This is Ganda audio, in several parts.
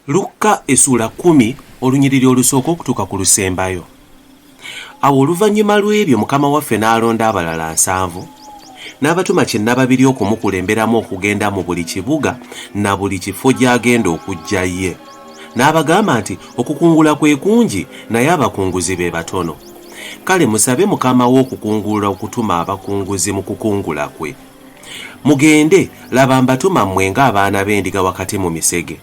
Lukka essuula kkumi olunyiriri olusooka okutuuka ku lusembayo. Awo oluvannyuma lw'ebyo Mukama waffe n'alonda abalala nsanvu, n'abatuma kinnababiri okumukulemberamu okugenda mu buli kibuga na buli kifo gy'agenda okujja ye. N'abagamba nti, Okukungula kwe kungi, naye abakunguzi be batono. Kale musabe Mukama w'okukungula okutuma abakunguzi mu kukungula kwe. Mugende, laba mbatuma mmwe ng'abaana b'endiga wakati mu misege.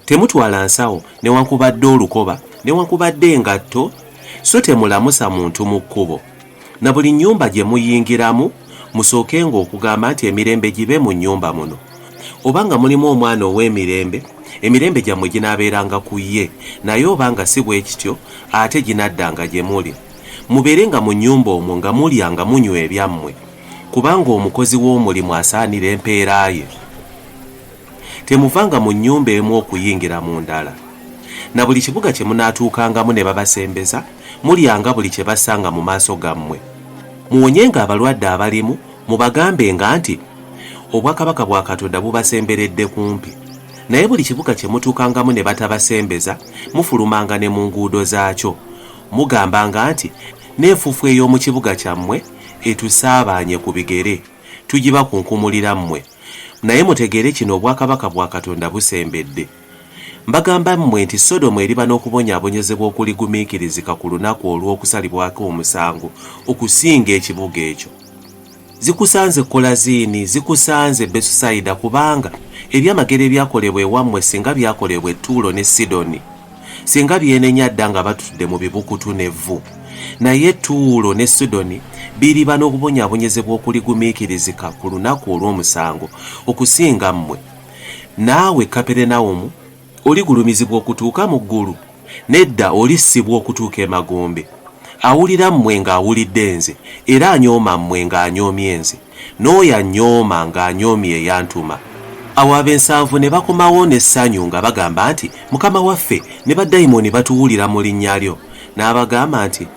Temutwala nsawo, newankubadde olukoba, newankubadde engatto, so temulamusa muntu mu kkubo. Na buli nnyumba gye muyingiramu, musookenga okugamba nti Emirembe gibe mu nnyumba muno. Oba nga mulimu omwana ow'emirembe, emirembe gyammwe ginaabeeranga ku ye, naye oba nga si bwe kityo, ate ginaddanga gye muli. Mubeerenga mu nnyumba omwo nga mulya nga munywa ebyammwe, kubanga omukozi w'omulimu asaanira empeera ye. Temuvanga mu nnyumba emu okuyingira mu ndala. Na buli kibuga kye munaatuukangamu ne babasembeza, mulyanga buli kye bassanga mu maaso gammwe. Muwonyenga abalwadde abalimu, mubagambenga nti, Obwakabaka bwa Katonda bubasemberedde kumpi. Naye buli kibuga kye mutuukangamu ne batabasembeza, mufulumanga ne mu nguudo zaakyo, mugambanga nti, N'enfuufu ey'omu kibuga kyammwe etusaabaanye ku bigere, tugibakunkumulira mmwe. Naye mutegeere kino, obwakabaka bwa Katonda busembedde. Mbagamba mmwe nti Sodomu eriba n'okubonyaabonyezebwa okuligumiikirizika ku lunaku olw'okusalibwako omusango okusinga ekibuga ekyo. Zikusanze Kolaziini, zikusanze Besusayida, kubanga ebyamagero ebyakolebwa ewammwe singa byakolebwa e Ttuulo ne Sidoni, singa byenenya dda nga batudde mu bibukutu n'evvu. Naye Ttuulo ne Sidoni biriba n'okubonyaabonyezebwa okuligumiikirizika ku lunaku olw'omusango okusinga mmwe. Naawe Kaperenawumu, oligulumizibwa okutuuka mu ggulu? Nedda, olissibwa okutuuka emagombe. Awulira mmwe ng'awulidde nze, era anyooma mmwe ng'anyoomye nze, n'oyo annyooma ng'anyoomye eyantuma. Awo abensanvu ne bakomawo n'essanyu nga bagamba nti, Mukama waffe, ne badayimooni batuwulira mu linnya lyo. N'abagamba nti,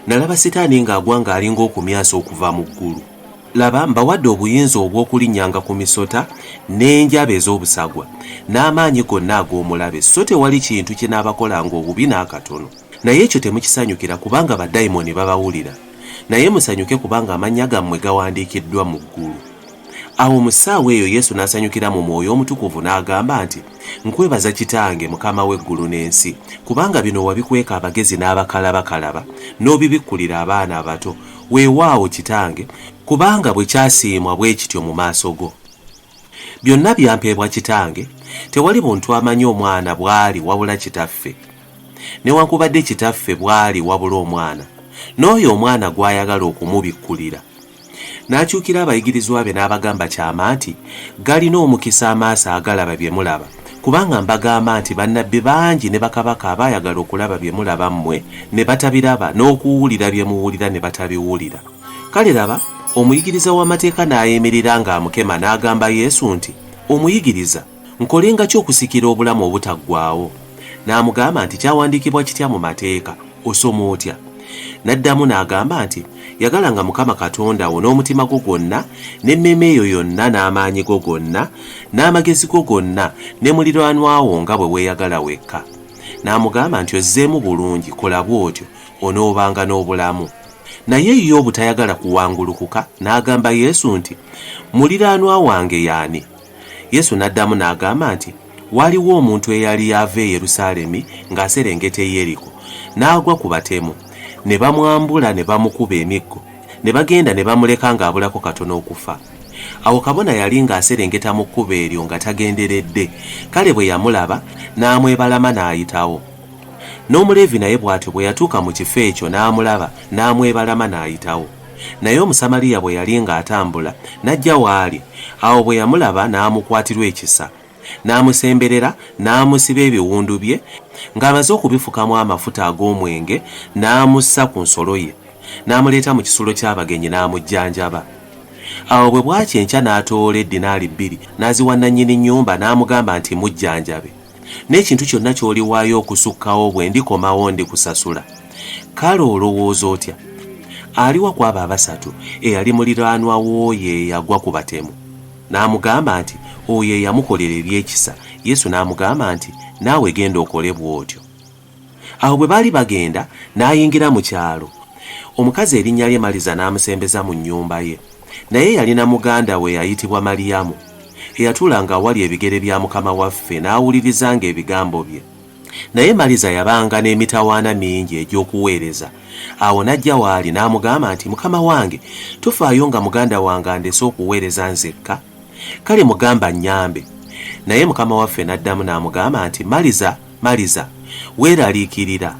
Nalaba Sitaani ng'agwa ng'alinga okumyansa okuva mu ggulu. Laba, mbawadde obuyinza obw'okulinnyanga ku misota n'enjaba ez'obusagwa, n'amaanyi gonna ag'omulabe, so tewali kintu kinaabakolanga obubi n'akatono. Naye ekyo temukisanyukira kubanga badayimooni babawulira, naye musanyuke kubanga amannya gammwe gawandiikiddwa mu ggulu. Awo mu ssaawa eyo Yesu n'asanyukira mu Mwoyo Omutukuvu n'agamba nti, Nkwebaza Kitange, Mukama w'eggulu n'ensi, kubanga bino wabikweka abagezi n'abakalabakalaba, n'obibikkulira abaana abato. Weewaawo, Kitange, kubanga bwe kyasiimwa bwe kityo mu maaso go. Byonna byampeebwa Kitange, tewali muntu amanyi Omwana bw'ali wabula Kitaffe, newankubadde Kitaffe bw'ali wabula Omwana, n'oyo Omwana gw'ayagala okumubikkulira. N'akyukira abayigirizwa be n'abagamba kyama nti, Galina omukisa amaaso agalaba bye mulaba, kubanga mbagamba nti bannabbi bangi ne bakabaka abaayagala okulaba bye mulaba mmwe ne batabiraba, n'okuwulira bye muwulira ne batabiwulira. Kale laba, omuyigiriza w'amateeka n'ayimirira ng'amukema n'agamba Yesu nti, Omuyigiriza, nkolenga ki okusikira obulamu obutaggwaawo? N'amugamba nti, Kyawandiikibwa kitya mu mateeka? Osoma otya? N'addamu n'agamba nti, Yagalanga Mukama Katonda wo n'omutima gwo gwonna, n'emmeeme yo yonna, n'amaanyi go gonna, n'amagezi go gonna, ne muliraanwa wo nga bwe weeyagala wekka. N'amugamba nti, Ozzeemu bulungi, kola bw'otyo, onoobanga n'obulamu. Naye ye obutayagala kuwangulukuka, n'agamba Yesu nti, Muliraanwa wange y'ani? Yesu n'addamu n'agamba nti, Waaliwo omuntu eyali ava e Yerusaalemi ng'aserengeta e Yeriko, n'agwa ku batemu, ne bamwambula ne bamukuba emiggo, ne bagenda ne bamuleka ng'abulako katono okufa. Awo kabona yali ng'aserengeta mu kkubo eryo nga tagenderedde, kale bwe yamulaba, n'amwebalama n'ayitawo. N'Omuleevi naye bw'atyo bwe yatuuka mu kifo ekyo n'amulaba, n'amwebalama n'ayitawo. Naye Omusamaliya bwe yali ng'atambula, n'ajja w'ali, awo bwe yamulaba n'amukwatirwa ekisa. N'amusemberera, n'amusiba ebiwundu bye, ng'amaze okubifukamu amafuta ag'omwenge, n'amussa ku nsolo ye, n'amuleeta mu kisulo ky'abagenyi n'amujjanjaba. Awo bwe bwakya enkya n'atoola eddinaali bbiri n'aziwa nnannyini nnyumba n'amugamba nti, Mujjanjabe, n'ekintu kyonna ky'oliwaayo okusukkawo bwe ndikomawo ndikusasula. Kale olowooza otya? Aliwa ku abo abasatu eyali muliraanwa w'oyo eyagwa ku batemu? N'amugamba nti, Oyo eyamukolera eby'ekisa. Yesu n'amugamba nti, Naawe genda okole bw'otyo. Awo bwe baali bagenda, n'ayingira mu kyalo. Omukazi erinnya lye Maliza n'amusembeza mu nnyumba ye. Naye yalina muganda we ayitibwa Maliyamu, eyatuulanga awali ebigere bya Mukama waffe n'awulirizanga ebigambo bye. Naye Maliza yabanga n'emitawaana mingi egy'okuweereza. Awo n'ajja w'ali n'amugamba nti, Mukama wange, tofaayo nga muganda wange andese okuweereza nzekka? Kale mugambe annyambe. Naye Mukama waffe n'addamu n'amugamba nti, Maliza, Maliza, weeraliikirira,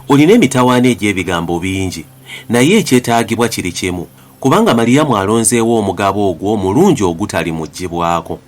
olina emitawaana egy'ebigambo bingi, naye ekyetaagibwa kiri kimu, kubanga Maliyamu alonzeewo omugabo ogwo omulungi ogutalimuggyibwako.